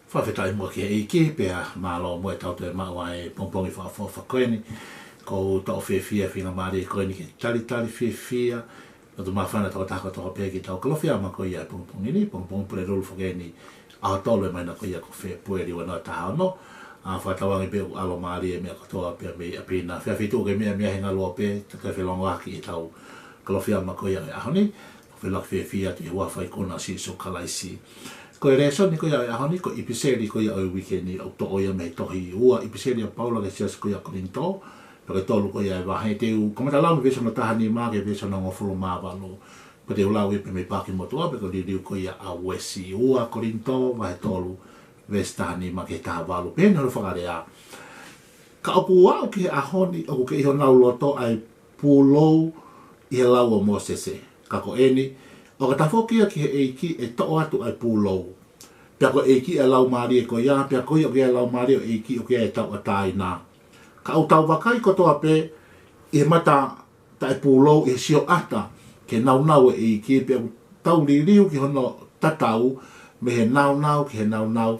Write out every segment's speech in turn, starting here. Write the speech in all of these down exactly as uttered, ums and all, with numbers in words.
Fakafetaʻi muʻa ki he ʻEiki, pea mālō muʻa ʻetau toe maʻu ʻa e pongipongi fakaʻofoʻofa ko eni. Ko u toʻo fiefia e faingamālie ko eni ke talitali fiefia, lotu māfana takotaha kotoa pē ki heʻetau Kalofiama ko ia he pongipongi ni, pongipongi Pulelulu foki eni, ʻaho tolu e māhina ko ia ko Fēpueli ua noa taha ono. ʻA, fakatauange pē ʻoku ʻalomālie e meʻa kotoa pē mei ʻapi na. Fēfē ʻoku ke meʻa, meʻa he ngaluope, te ke felongoaki ʻetau Kalofiama ko ia he ʻaho ni. Ko e felongoaki fiefia atu ʻi he huafa ikuna ʻo Sīsū Kalaisi. Ko e lēsoni ko ia ʻo e ʻaho ni, ko e ʻipiseli ko ia ʻo e uike ni, ʻoku toʻo ia mei he tohi ua ʻipiseli ʻa Paula ki he siasi ko ia Kolinitō, pea ko e tolu ko ia e vahe. Te u kamata lau mei he veesi hono taha nima ki he veesi hono hongofulu mā valu. Pea te u lau ia pē mei he Paaki Motuʻa, pea ko e liliu ko ia ʻa Uesi. Ua Kolinitō, vahe tolu, veesi taha nima ki he taha valu. Pehē ni hono fakalea: Ka ʻoku ou aʻu ki he ʻaho ni ʻoku kei ʻi honau loto ʻa e pūlou ʻi he lau ʻo Mōsese. Ka ko eni, ʻo ka tafoki ia ki he ʻEiki ʻe toʻo atu ʻa e pūlou. Pea ko e ʻEiki ʻa e Laumālie ko ia, pea ko ia ʻoku ʻi ai e Laumālie ʻo e ʻEiki ʻoku ʻi ai e tauʻatāina. Ka ʻoku tau vakai kotoa pē ʻi he mata taʻepūlou ʻi he sioʻata ki he nāunau ʻo e ʻEiki, pea ʻoku tau liliu ki hono tatau mei he nāunau ki he nāunau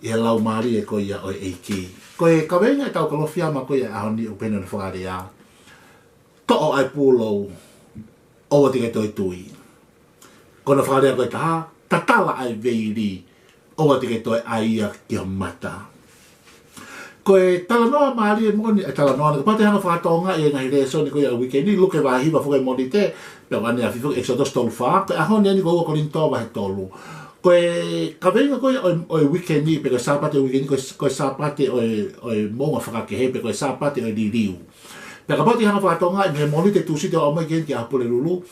ʻi he Laumālie ko ia ʻo e ʻEiki. Ko e kaveinga ʻetau Kalofiama ko ia he ʻaho ni ʻoku pehē ni hono fakalea: Toʻo ʻa e pūlou, ʻoua te ke toe tui. Ko hono fakalea ko e taha, tatala ʻa e veili, ʻoua te ke toe ʻai ia ki ho mata. Ko e talanoa mālie moʻoni e talanoa ni, kapau te ke hanga ʻo fakatokangaʻi e ngaahi lēsoni ko ia ʻo e uike ni, Luke vahe hiva foki e Mōnite, pea ko ʻaneafi foki ʻEkisoto tolu fā, ko e ʻaho ni eni ko ua Kolinitō vahe tolu. Ko e kaveinga ko ia ʻo e, ʻo e uike ni, pe ko e Sāpate ʻo e uike ni, ko e, ko e Sāpate ʻo e, ʻo e moʻunga fakakehe, pe ko e Sāpate ʻo e liliu. Pea kapau te ke hanga ʻo fakatokangaʻi mei he Mōnite, Tūsite ʻo aʻu mai ki he ʻaho Pulelulu,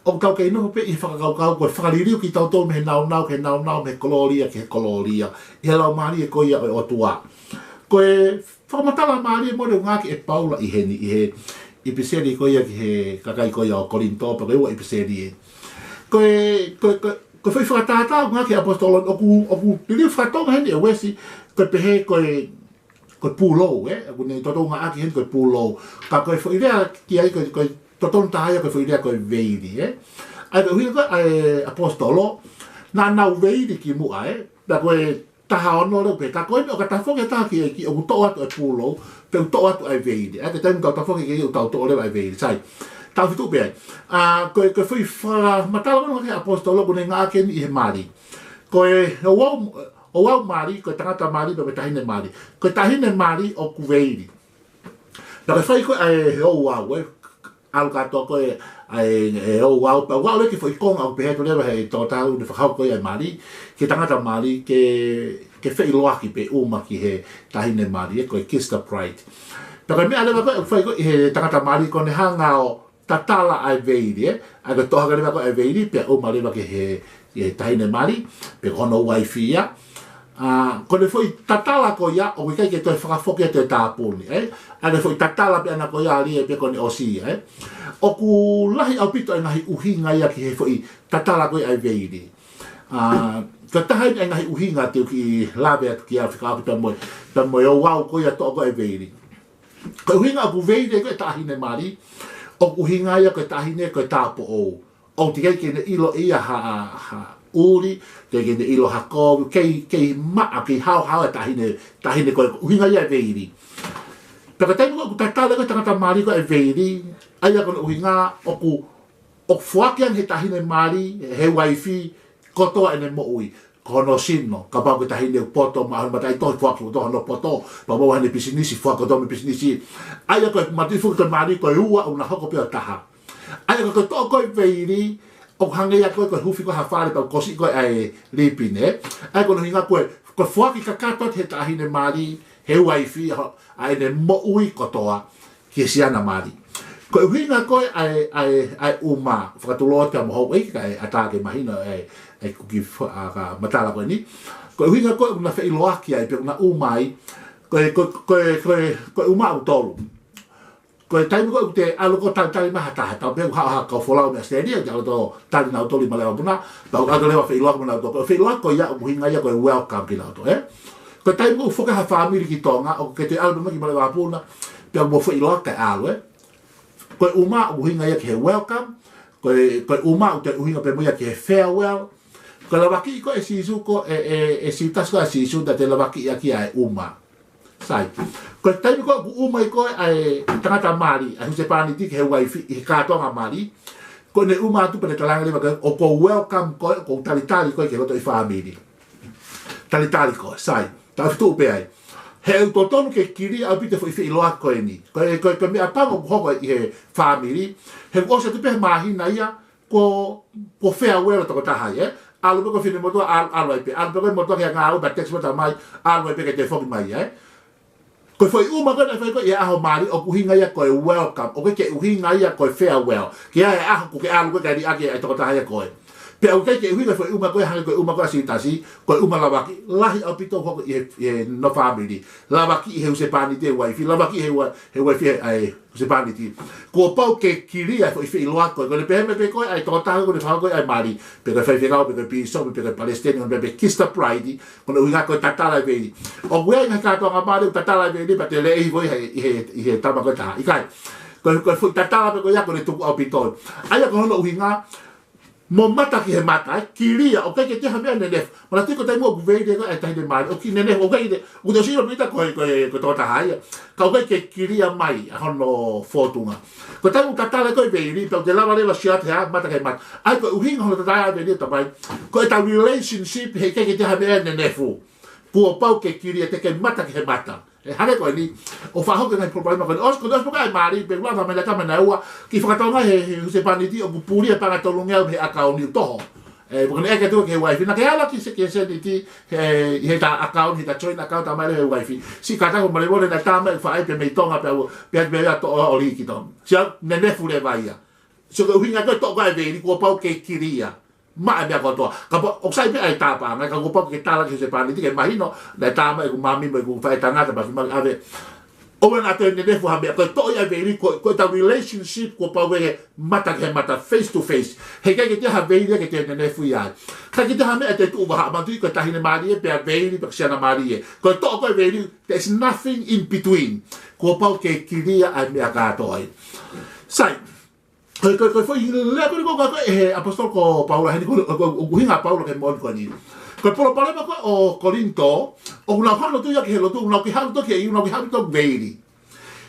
ʻoku tau kei nofo pē ʻi he fakakaukau ko e fakaliliu kitautolu mei he nāunau ki he nāunau, mei he kolōlia ki he kolōlia, ʻi he Laumālie ko ia ʻo e ʻOtua. Ko e fakamatala mālie moʻoni ʻoku ngāueʻaki ʻe Paula ʻi heni, ʻi he ʻipiseli ko ia ki he kakai ko ia ʻo Kolinitō, pea ko e ua ʻipiseli ē. Ko e, ko e, ko e, ko e foʻi fakatātā ʻoku ngāueʻaki ʻe he ʻaposetolo ʻoku, ʻoku liliu faka-Tonga heni ʻe Uesi, ko e pehē ko e ko e pūlou, ē? ʻOku ne totongi ʻaki heni ko e pūlou. Ka ko e foʻi lea ki ai ko e, ko e totonu taha ia ko e foʻi lea ko e veili, ē? ʻA ia ko e ʻuhinga ko ē ʻa e ʻaposetolo, naʻa nau veili kimuʻa, ē? Pea ko e taha ono leva pē, ka ko eni ʻo ka tafoki ha taha ki he ʻEiki ʻoku toʻo atu e pūlou, pea ʻoku toʻo atu ʻa e veili. ʻA ia ko e taimi ʻoku tau tafoki ki he ʻEiki ʻoku tau toʻo leva ʻa e veili. Sai, taʻu fitu pē ai. ʻA, ko e, ko e foʻi fakamatala ko ē ʻa e ʻaposetolo ʻoku ne ngāueʻaki heni ʻi he mali. Ko e, ʻo ʻoua ʻo ʻoua ʻo mali, ko e tangata mali, pea ko e taʻahine mali. Ko e taʻahine mali ʻoku veili. Pea ko e fai ko ē ʻa e ouau, ē, ʻalu kātoa ko ē ʻa e, e ouau, pea ʻoku ʻalu ki he foʻi konga ʻoku pehē atu leva ʻe he tokotaha ʻoku ne fakahoko ko ē ʻa e mali, ki he tangata mali, ke, ke feʻiloaki pe ʻuma ki he taʻahine mali, ē, ko e kiss the bride. Pea ko e meʻa leva ko ē ʻoku fai ko ē ʻe he tangata mali, ko ʻene hanga ʻo tatala ʻa e veili, ē. ʻA ia ko e toʻo hake leva ko ē ʻa e veili, pea ʻuma leva ki he, ki he taʻahine mali, pe ko hono uaifi ia. ʻA, ko ʻene foʻi tatala ko ia, ʻoku ʻikai ke toe fakafoki atu e tāpuni, ē. ʻA ia ko e foʻi tatala pē ʻana ko ia ʻa ia pea ko ʻene ʻosi ia, ē. ʻOku lahi ʻaupito e ngaahi ʻuhinga ia ki he foʻi tatala ko ē ʻa e veili. ʻA, ko e taha eni e ngaahi ʻuhinga te u kiʻi lave atu ki ai fekauʻaki pea mo e, pea mo e ouau ko ia toʻo ko ē ʻa e veili. Ko e ʻuhinga ʻoku veili ai ko ē e taʻahine mali, ʻoku ʻuhinga ia ko e taʻahine ko e tāupoʻou. ʻOku teʻeki ke ne ʻilo ʻe ia ha, ha ʻuli, teʻeki ke ne ʻilo ha kovi, kei, kei maʻa, kei haohaoa e taʻahine, taʻahine ko ē, ʻuhinga ia e veili. Pea ko e taimi ko ē ʻoku tatala ko ē e tangata mali ko ē e veili, ʻa ia ko hono ʻuhinga ʻoku ʻoku foaki ange ʻe he taʻahine mali, ʻe he uaifi, kotoa ʻene moʻui. Ko hono sino, kapau ko e taʻahine ʻoku poto, maʻa hono mataʻitohi foaki kotoa hono poto, pea kapau ko haʻane pisinisi foaki kotoa mo e pisinisi. ʻA ia ko e matuʻi foki ko e mali ko e ua ʻoku na hoko pē ʻo taha. ʻA ia ko e toʻo ko ē e veili, ʻoku hangē ia ko e, ko e hufi ko ē ha fale pea ʻoku kosiʻi ko ē ʻa e lipine. ʻA ia ko hono ʻuhinga ko e, ko e foaki kakato atu ʻe he taʻahine mali, ʻe he uaifi, ʻa ho-, ʻa ʻene moʻui kotoa ki he siana mali. Ko e ʻuhinga ko ē ʻa e, ʻa e, ʻa e ʻuma, fakatulou atu kia moutolu ē, kae ʻatā ke mahino ʻa e, ʻa e kuki fa-, ʻa, ka matala ko eni. Ko e ʻuhinga ko ē ʻoku na feʻiloaki ai, pe ʻoku na ʻuma ai, ko e, ko e, ko e, ko e, ko e ʻuma ʻoku tolu. Ko e taimi ko ē ʻoku te ʻalu ʻo talitali mai ha taha, tau pehē ʻoku haʻu ha kau folau mei ʻAositelēlia, te ʻalu ʻo tali nautolu ʻi Maleʻi Vakapuna, pea ʻoku ʻalu leva ʻo feʻiloaki mo nautolu. Ko e feʻiloaki ko ia, ʻoku ʻuhinga ia ko e welcome ki nautolu, ē? Ko e taimi ko ē ʻoku foki ha fāmili ki Tonga, ʻoku ke toe ʻalu mai ki Maleʻi Vakapuna, pea mou feʻiloaki kae ʻalu, ē? Ko e ʻuma ʻoku ʻuhinga ia ki he welcome, ko e, ko e ʻuma ʻoku toe ʻuhinga pē mo ia ki he farewell, Ko e lavakiʻi ko ē ʻe Sīsū ko ē, ʻe, ʻe Siutasi ko ē ʻa Sīsū, naʻa te lavakiʻi ʻaki ʻa e uma. Sai. Ko e taimi ko ē ʻoku uma ai ko ē ʻa e tangata mali, ʻa e husepāniti ki he uaifi, ʻi he kātoanga mali, ko ʻene uma atu pea ne talaange leva ko ē, ʻoku ou welcome koe, ʻoku ou talitali koe ki loto ʻi he fāmili. Talitali koe, sai. Taʻofi tuʻu pē ai. He ʻoku totonu ke kilia ʻaupito e foʻi feʻiloaki ko eni. Ko e, ko e, ko e meʻapango ʻoku hoko ʻi he fāmili. He ʻoku ʻosi atu pē he māhina ia, ko, ko e farewell ʻa e tokotaha ia, ē? ʻAlu pē ko e finemotuʻa, ʻalu, ʻalu ai pē. ʻAlu pē ko e motuʻa ki he ngāue, pea text mai, ʻalu ai pē ke toe foki mai, ē? Ko e foʻi uma ko ē naʻe fai ko ē ʻi he ʻaho mali, ʻoku ʻuhinga ia ko e welcome. ʻOku ʻikai ke ʻuhinga ia ko e farewell. Ke ʻi ai e ʻaho ʻoku ke ʻalu ko ē kae liʻaki ʻa e tokotaha ia ko ē. Pea ʻoku ʻikai ke ʻuhinga e foʻi uma ko ē hangē ko e uma ko ē ʻa Siutasi, ko e uma lavaki, lahi ʻaupito hoko ʻi he, ʻi he no fāmili. Lavakiʻi he husepāniti e uaifi, lavakiʻi he ua-, he uaifi he, ʻa e husepāniti. Kuo pau ke kilia e foʻi feʻiloaki ko ē, ko ʻene pehē mai pē ko ē ʻa e tokotaha ko ē naʻe fakahoko ai e mali, pe ko e faifekau, pe ko e pīsope, pe ko e palesiteni, pe ko e Kiss the Bride, ko hono ʻuhinga ko e tatala e veili. ʻOku ʻi ai e ngaahi kātoanga mali ʻoku tatala e veili, pea toe leʻi hifo ʻi he, ʻi he, ʻi he tama ko ē ʻe taha. ʻIkai. Ko e, ko e foʻi tatala pē ko ia ʻoku ne tuku ʻaupito. ʻA ia ko hono ʻuhinga, mo mata ki he mata, ē, kilia, ʻoku ʻikai ke toe ʻi ai ha meʻa nenefu. Manatuʻi ko e taimi ʻoku veili ai ko ē ʻa e taʻahine mali, ʻoku ʻikai nenefu, ʻoku ʻikai ke, ʻoku te sio pita ko e, ko e, ko e tokotaha ia. Ka ʻoku ʻikai ke kilia mai ʻa hono fōtunga. Ko e taimi ʻoku tatala ai ko ē e veili, pea ʻoku te lava leva ʻo sio atu he ʻā, mata ki he mata. ʻA ia ko e ʻuhinga hono tatala e veili ʻe taha, ko ʻetau relationship heʻikai ke toe ʻi ai ha meʻa nenefu. Kuo pau ke kilia, te ke mata ki he mata. ʻE hangē ko eni, ʻoku fakahoko e ngaahi palopalema ko eni. ʻOsi, ko e ʻosi pē ko ē e mali, pea ʻoku lava mai e tama ʻe ua, kiʻi fakatonga he, he husepāniti, ʻoku puli e paʻanga ʻe tolungeau he ʻakauni ʻoku toho. ʻE, pea ko ʻene ʻeke atu ki he uaifi, naʻa ke ala ki he, ki he sēniti, he, ʻi heʻeta account, heʻeta joint account, ʻomai leva ʻe he uaifi. Siʻi kātaki ʻo malevole naʻe tā mai ʻe he faʻē pē mei Tonga pea u, pea, pea ia toʻo ʻo lī ki Tonga. Sio, nenefu leva ia. Sio ko e ʻuhinga ko e toʻo ko ē e veili, kuo pau ke kilia. Maʻa e meʻa kotoa. Kapau ʻoku sai pē ʻa e tāpaʻanga, ka kuo pau ke tala ki he husepāniti ke mahino, naʻe tā mai ʻeku mami mo ʻeku faʻētangata, pea ki mami ʻave. ʻOua naʻa toe nenefu ha meʻa, ko e toʻo ia e veili, ko, ko ʻetau relationship, kuo pau ke mata ki he mata, face to face. Heʻikai ke toe ʻi ai ha veili ke toe nenefu ia ai. ʻIkai ke toe ʻi ai ha meʻa ʻe toe tuʻu vahaʻa, manatuʻi ko e taʻahine mali ē, pea veili, pea ko e siana mali ē. Ko e toʻo ko ē e veili, there's nothing in between. Kuo pau ke kilia ʻa e meʻa kātoa ia. Sai. Ko e, ko e, ko e foʻi lea ko eni ko ē ʻa e ʻaposetolo ko Paula heni ko e, ko e, ko e ʻuhinga ʻa Paula ki he moʻoni ko eni. Ko e palopalema ko ē ʻo Kolinitō, ʻoku nau hanga atu ia ki he lotu, ʻoku nau kei haʻu atu ki he ʻEiki, ʻoku nau kei haʻu atu ki he veili.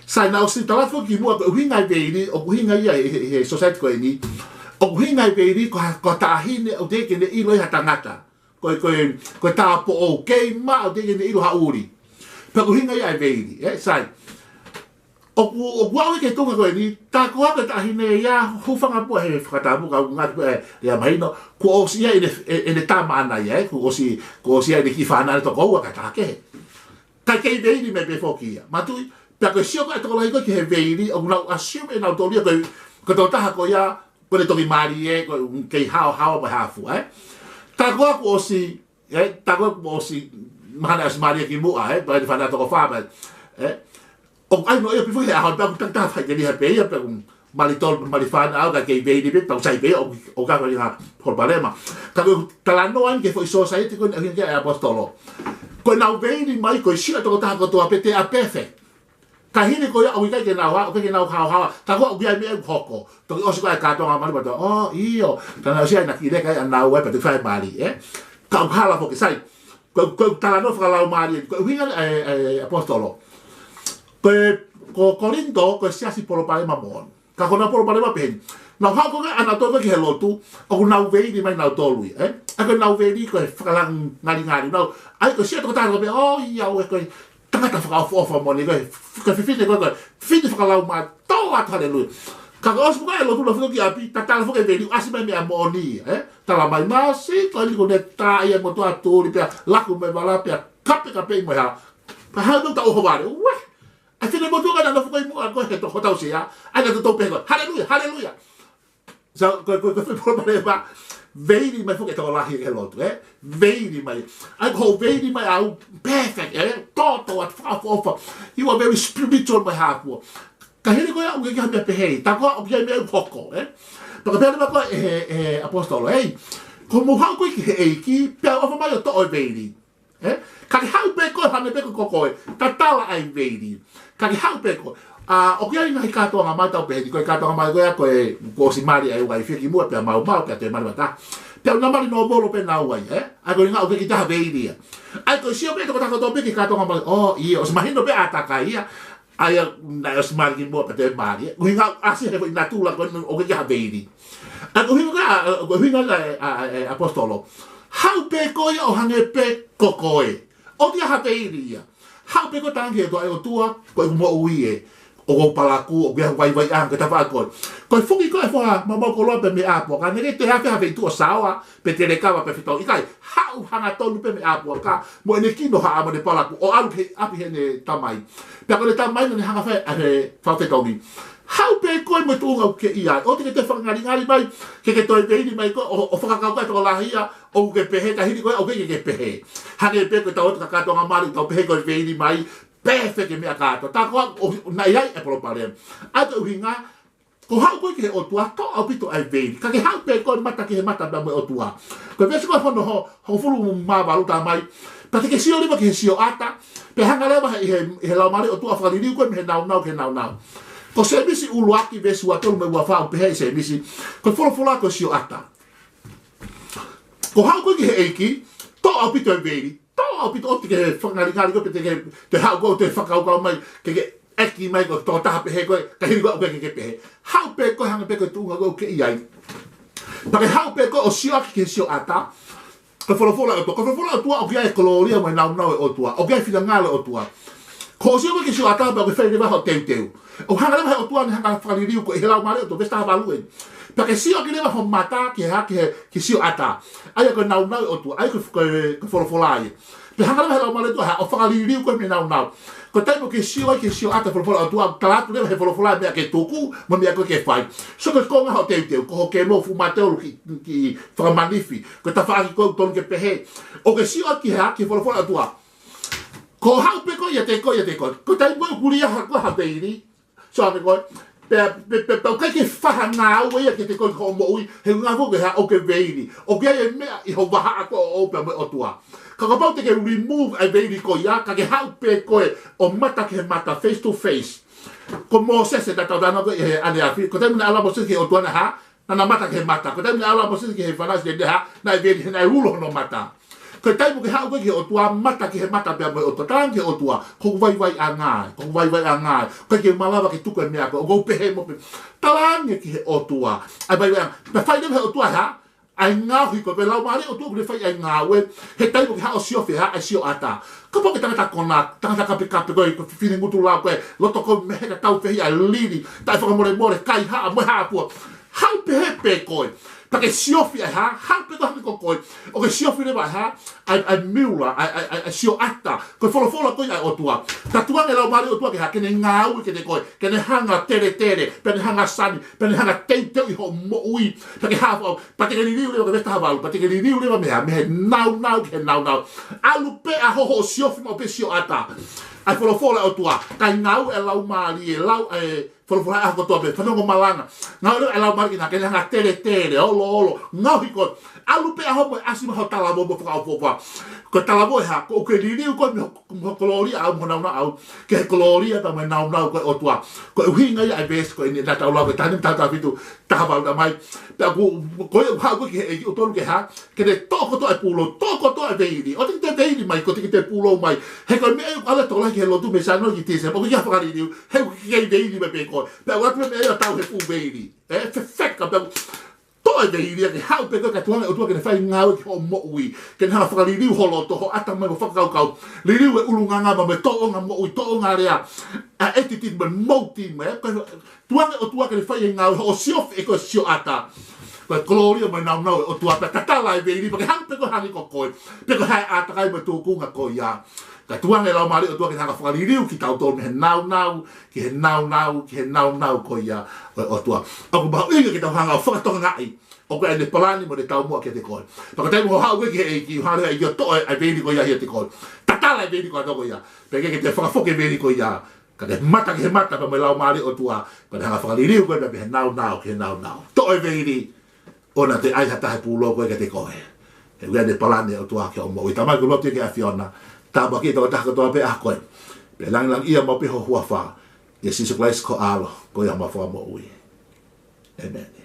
Sai, naʻa ku ʻosi tala atu kimuʻa ko e ʻuhinga e veili, ʻoku ʻuhinga ia he, he, he society ko eni. ʻOku ʻuhinga e veili ko ha, ko ha taʻahine ʻoku teʻeki ke ne ʻilo ʻe ha tangata. Ko e, ko e, ko e tāupoʻou, kei maʻa ʻoku teʻeki ke ne ʻilo ha ʻuli. Pea ko e ʻuhinga ia e veili, ē, sai. ʻOku, ʻoku aʻu ki he tuʻunga ko eni, tā koā ko e taʻahine ia, hūfanga pē he fakatapu ka ʻoku ngata pē, ʻe, ʻe mahino, kuo ʻosi ʻi ai ʻene, ʻe, ʻene tama ʻaʻana ia, ē, kuo ʻosi, kuo ʻosi ʻi ai ʻene kiʻi fānau ʻe toko ua kae taha kehe. Kae kei veili mai pē foki ia. Manatuʻi, pea ko e sio ko ē ʻa e tokolahi ko ē ki he veili, ʻoku nau assume ʻenautolu ia ko e, ko e tokotaha ko ia, ko ʻene toki mali ē, ko e kei haohaoa mo e hā fua, ē. Tā koā kuo ʻosi, ē, tā koā kuo ʻosi, mahalo ʻosi mali ē kimuʻa, ē, pea ʻi ai e fānau toko fā, pea, ē. ʻOku ʻi ai mo ia pifo he ʻaho, pea ʻoku takitaha fai ke liha pē ia, pea ʻoku mali tolu, mali fānau, kae kei veili pē, pea ʻoku sai pē ia, ʻoku, ʻoku ʻikai ko e ʻuhinga palopalema. Ka ko e talanoa eni ki he foʻi society ko eni ʻoku ʻuhinga ki ai e ʻaposetolo. Ko ʻenau veili mai, ko e sio ʻa e tokotaha kotoa pē te a perfect. Ka hili ko ia ʻoku ʻikai ke nau ha-, ʻoku ʻikai ke nau haohaoa. Tā koā ʻoku ʻi ai e meʻa ʻoku hoko. Toki ʻosi ko ē e kātoanga mali pea toe, ʻō, ʻio. Ka naʻe ʻosi ʻi ai ʻena kiʻi leka ai ʻanaua pea toe fai e mali, ē? Ka ʻoku hala foki, sai. Ko, ko e talanoa fakalaumālie, ko e ʻuhinga e, e, e ʻaposetolo. Ko e, ko Kolinitō, ko e siasi palopalema moʻoni. Ka ko ʻenau palopalema pē eni. Nau haʻu ko ē ʻanautolu ki he lotu, ʻoku nau veili mai nautolu ia, ē? ʻA ia ko ʻenau veili ko e fakalangalingali. Nau, ʻa ia ko e sio ʻa e tokotaha pē, ʻō, ʻio, ʻoku ʻi ai ko e tangata fakaʻofoʻofa moʻoni ko ē, ko e fefine ko ē, ko e fefine fakalaumālie, tō atu, haleluia. Ka ko e ʻosi ko ē e lotu naʻa nau foki ki ʻapi, tatala foki e veili, ʻasi mai e meʻa moʻoni, ē? Tala mai, māsiʻi, ko eni kuo ne tā ia mo tuʻa tuli pea laku mo e vala pea kapekapeʻi mo e hā. Pea hau nau tau ʻohovale, uē. ʻA e finemotuʻa naʻa nau foki muʻa ko ē he toko tau sea, ʻa ia naʻa nau tau pehē ko ē, haleluia, haleluia. So, ko, ko, ko e foʻi palopalema, veili mai foki e tokolahi he lotu, ē? Veili mai. ʻA ia ko hoʻo veili mai ʻaʻau perfect, ē? Tōtōatu, fakaʻofoʻofa. You are very spiritual mo e hā fua. Ka hili ko ia ʻoku ʻikai ke ʻi ai ha meʻa pehē. Tā koā ʻoku ʻi ai e meʻa ʻoku hoko, ē? Pea ko e pehē leva ko ē ʻe he, ʻe he ʻaposetolo, ē? Ko hoʻomou haʻu ko ē ki he ʻEiki, pea ʻofa mai ʻo toʻo e veili. Ē? Ka ke haʻu pē koe, hangē pē ko koe, tatala ʻa e veili. Ka ke haʻu pē koe. ʻA, ʻoku ʻi ai e ngaahi kātoanga mali tau pehē ni, ko e kātoanga mali ko ia ko e, kuo ʻosi mali ʻa e uaifi kimuʻa pea maumau, pea toe mali mata. Pea ʻoku nau mali nōmolo pē naua ia, ē? ʻA ia ko e ʻuhinga ʻoku ʻikai ke ʻi ai ha veili ia. ʻA ia ko e sio pē ʻa e tokotaha kotoa pē ki he kātoanga mali. ʻŌ, ʻio, ʻosi mahino pē ʻa e ʻātakai ia. ʻA ia, naʻe ʻosi mali kimuʻa pea toe mali ia. Ko e ʻuhinga ʻasi he foʻi natula ko ē ʻoku ʻikai ke ʻi ai ha veili. ʻA ia ko e ʻuhinga ko ē, ʻa, ko e ʻuhinga ko ē ʻa, ʻa, ʻa e ʻaposetolo. Haʻu pē koe ia ʻo hangē pē ko koe. ʻOua te ʻi ai ha veili ia. Haʻu pē koe, talaange ki he ʻOtua, ʻe ʻOtua, ko ʻeku moʻui ē. ʻOku ou palakū, ʻoku ʻi ai hoku vaivaiʻanga, ko e tafaʻaki ko ē. Ko e foki ko ē ʻa e foha maumau koloa pē mei ʻapi ʻo ka ne kei toe ʻave ha feituʻu ʻo saoa, pe telekava, pe fetongi. ʻIkai, haʻu hangatonu pē mei ʻapi ʻo ka, mo ʻene kinohaʻa mo ʻene palakū, ʻo ʻalu ki ʻapi heʻene tamai. Pea ko ʻene tamai naʻa ne hanga fai ʻa e fakafetongi. Haʻu pē koe mo e tuʻunga ʻoku ke ʻi ai. ʻOua te ke toe fakangalingali mai, ke ke toe veili mai koe, ʻo, ʻo fakakaukau ʻe tokolahi ia, ʻoku ke pehē, ka hili ko ē, ʻoku ʻikai ke ke pehē. Hangē pē ko ʻetau ʻotu kātoanga mali, tau pehē ko e veili mai, pehē ke meʻa kātoa. Tā ko ā, ʻo, naʻe ʻi ai e palopalema. ʻA ia ko e ʻuhinga, ko e haʻu ko ē ki he ʻOtua, toʻo ʻaupito ʻa e veili. Ka ke haʻu pē koe mata ki he mata pea mo e ʻOtua. Ko e veesi ko ē hono ho-, hongofulu mā valu, tā mai. Pea te ke sio leva ki he sioʻata, pea hanga leva ʻe he, he, he Laumālie ʻo e ʻOtua ʻo fakaliliu koe mei he nāunau ki he nāunau. Ko Sēmisi ʻuluaki veesi ua tolu mo e ua fā ʻoku pehē ʻe Sēmisi, ko e folofola ko e sioʻata. Ko e haʻu ko ē ki he ʻEiki, toʻo ʻaupito e veili, toʻo ʻaupito, ʻoua te ke fakangalingali koe pe te ke, te haʻu koe ʻo toe fakakaukau mai, ke ke ʻeke mai ko e tokotaha pehē koe, ka hili ko ē ʻoku ʻikai ke ke pehē. Haʻu pē koe hangē pē ko e tuʻunga ko ē ʻoku ke ʻi ai. Pea ke haʻu pē koe ʻo sioʻaki ki he sioʻata, ko e folofola ʻa e ʻOtua, ko e folofola ʻa e ʻOtua ʻoku ʻi ai e kolōlia mo e nāunau ʻo e ʻOtua, ʻoku ʻi ai e finangalo ʻo e ʻOtua. Ko hoʻo sio ko ē ki he sioʻata pea ʻoku ke fai leva hoʻo teuteu. ʻOku hanga leva ʻe he ʻOtua ʻo ne hanga ʻo fakaliliu koe ʻe he Laumālie ʻo e ʻOtua, veesi taha valu ē. Pea ke sioʻaki leva ho mata ki he, ki he, ki he sioʻata. ʻA ia ko e nāunau ʻo e ʻOtua, ʻa ia ko e, ko e, ko e folofola ia. Pea hanga leva ʻe he Laumālie ʻo e ʻOtua ʻo fakaliliu koe mei he nāunau. Ko e taimi ʻoku ke sio ai ki he sioʻata, folofola ʻa e ʻOtua, tala atu leva ʻe he folofola e meʻa ke tuku, mo e meʻa ko ē ke fai. So ko e konga hoʻo teuteu, ko hoʻo kemo fuʻu mateulu ki, ki fakamanifi, ko e tafaʻaki ko ē ʻoku tonu ke pehē. ʻOku ke sio ai ki he, ki he folofola ʻa e ʻOtua. Ko e haʻu pē koe ʻiate koe, ʻiate koe. Ko e taimi ko ē ʻoku ʻikai ha, ko ha veili. So, ʻa e meʻa ko ē, pea, pe, pe, pe, ʻoku ʻikai ke fai ha ngāue ia kiate koe ki hoʻo moʻui, he ngāue ko ē ʻoku ke veili. ʻOku ʻi ai e meʻa ʻi ho vahaʻa ko ē ʻoʻou pea mo e ʻOtua. Ka kapau te ke remove ʻa e veili ko ia, ka ke haʻu pē koe ʻo mata ki he mata, face to face. Ko Mōsese, naʻa tau talanoa ko ē he ʻaneafi, ko e taimi naʻe ʻalu ʻa Mōsese ki he ʻOtua naʻe hā, naʻa na mata ki he mata. Ko e taimi naʻe ʻalu ʻa Mōsese ki he fānau ʻIsileli naʻe hā, naʻe veili he naʻe ulo hono mata. Ko e taimi ʻoku ke haʻu ko ē ki he ʻOtua, mata ki he mata pea mo e ʻOtua. Talaange ki he ʻOtua, ko hoku vaivaiʻanga ē, ko hoku vaivaiʻanga ē. ʻOku ʻikai ke u malava ke tuku e meʻa ko ē, ʻoku ou pehē mo pehē. Talaange ki he ʻOtua ʻa e vaivaiʻanga. Pea fai leva ʻe he ʻOtua e hā, ʻa e ngaohi ko ē, pea Laumālie ʻo e ʻOtua ʻoku ne fai ʻa e ngāue he taimi ʻoku ke haʻu ʻo siofi e hā, ʻa e sioʻata. Kapau ko e tangata konā, tangata kapekape koe, ko e fefine ngutu lau koe, loto ko ē meheka, tau fehiʻa, lili, taʻefakamolemole, kaihaʻa, mo e hā fua. Haʻu pē pē koe. Pea ke siofi e hā, haʻu pē koe hangē ko koe. ʻOku ke siofi leva e hā, ʻa e, ʻa e mirror, ʻa e, ʻa e, ʻa e, ʻa e sioʻata. Ko e folofola ko ē ʻa e ʻOtua. Pea tukuange e Laumālie ʻo e ʻOtua ke hā, ke ne ngāue kiate koe, ke ne hanga ʻo teletele, pea ne hanga ʻo sani, pea ne hanga ʻo teuteuʻi hoʻo moʻui. Pea ke hā fua, pea te ke liliu leva, ko e veesi taha valu, pea te ke liliu leva mei he hā, mei he nāunau ki he nāunau. ʻAlu pē ʻa hoʻo siofi maʻu pē sioʻata. ʻA e folofola ʻa e ʻOtua, kae ngāue e Laumālie, lau e folofola ʻaho kotoa pē, fanongo malanga. Ngāue leva e Laumālie ke ne hanga ʻo teletele, oloolo, ngaohi koe. ʻAlu pē ʻa hoʻo moʻui ʻasi mai ho talavou mo fakaʻofoʻofa. Ko e talavou e hā, ko ē ʻoku ke liliu koe mei ho, mei ho kolōlia ʻaʻau mo ho nāunau ʻaʻau, ki he kolōlia pea mo e nāunau ko ē ʻo e ʻOtua. Ko e ʻuhinga ia e veesi ko eni naʻa tau lau ko ē, taha nima, taha taha fitu, taha valu, tā mai. Pea ʻoku, ko ia ʻoku haʻu ko ē ki he ʻEiki ʻoku tonu ke hā, ke ne toʻo kotoa e pūlou, toʻo kotoa e veili. ʻOua te ke toe veili mai, ʻoua te ke toe pūlou mai. He ko e meʻa ia ʻoku ʻalu ʻa e tokolahi ki he lotu mei Sānuali ki Tīsema, ʻoku ʻikai ke fai ha veili, he ʻoku ʻikai ke veili mai pē koe. Pea ʻoku ʻatu pē meʻa ia ʻo tau he fuʻu veili. ʻE, fefeka, pea toʻo e veili ia ke haʻu pē koe kae tukuange e ʻOtua ke ne fai e ngāue ki hoʻo moʻui. Ke ne hanga ʻo fakaliliu ho loto, ho ʻatamai mo e fakakaukau. Liliu e ʻulungaanga mo e tōʻonga moʻui, tōʻonga lea. ʻA e attitude mo e motive mo e, ko e tukuange e ʻOtua ke ne fai e ngāue, hoʻo siofi ʻe koe e sioʻata. Ko e kolōlia mo e nāunau ʻo e ʻOtua, pea tatala e veili, pea ke haʻu pē koe hangē ko koe. Pea ko e hā e ʻātakai mo e tūkunga ko ia. Kae tukuange e Laumālie ʻo e ʻOtua ke ne hanga ʻo fakaliliu kitautolu mei he nāunau ki he nāunau, ki he nāunau ko ia ʻo e ʻOtua. ʻOku mahuʻinga ke tau hanga ʻo fakatokangaʻi ʻoku ʻi ai ʻene palani mo ʻene taumuʻa kiate koe. Pea ko e taimi ʻoku ke haʻu ko ē ki he ʻEiki, ʻoku hanga leva ʻe he ʻEiki ʻo toʻo e veili ko ia ʻiate koe. Tatala e veili ko ia ʻiate koe ia. Pea ke, ke toe fakafoki e veili ko ia. Kae mata ki he mata pea mo e Laumālie ʻo e ʻOtua, pea ne hanga ʻo fakaliliu koe mei he nāunau ki he nāunau. Toʻo e veili, ʻoua naʻa toe ʻai ha taha e pūlou ko ē kiate koe. He ʻoku ʻi ai ʻene palani ʻa e ʻOtua ki hoʻo moʻui. Tamai, ʻoku ou lotu ki he ʻAfiona. Tāpuakiʻi e tokotaha kotoa pē he ʻaho ko eni. Pea langilangiʻia maʻu pē ho huafa. ʻIa Sīsū Kalaisi ko ho ʻAlo, ko homau Fakamoʻui. ʻĒmeni.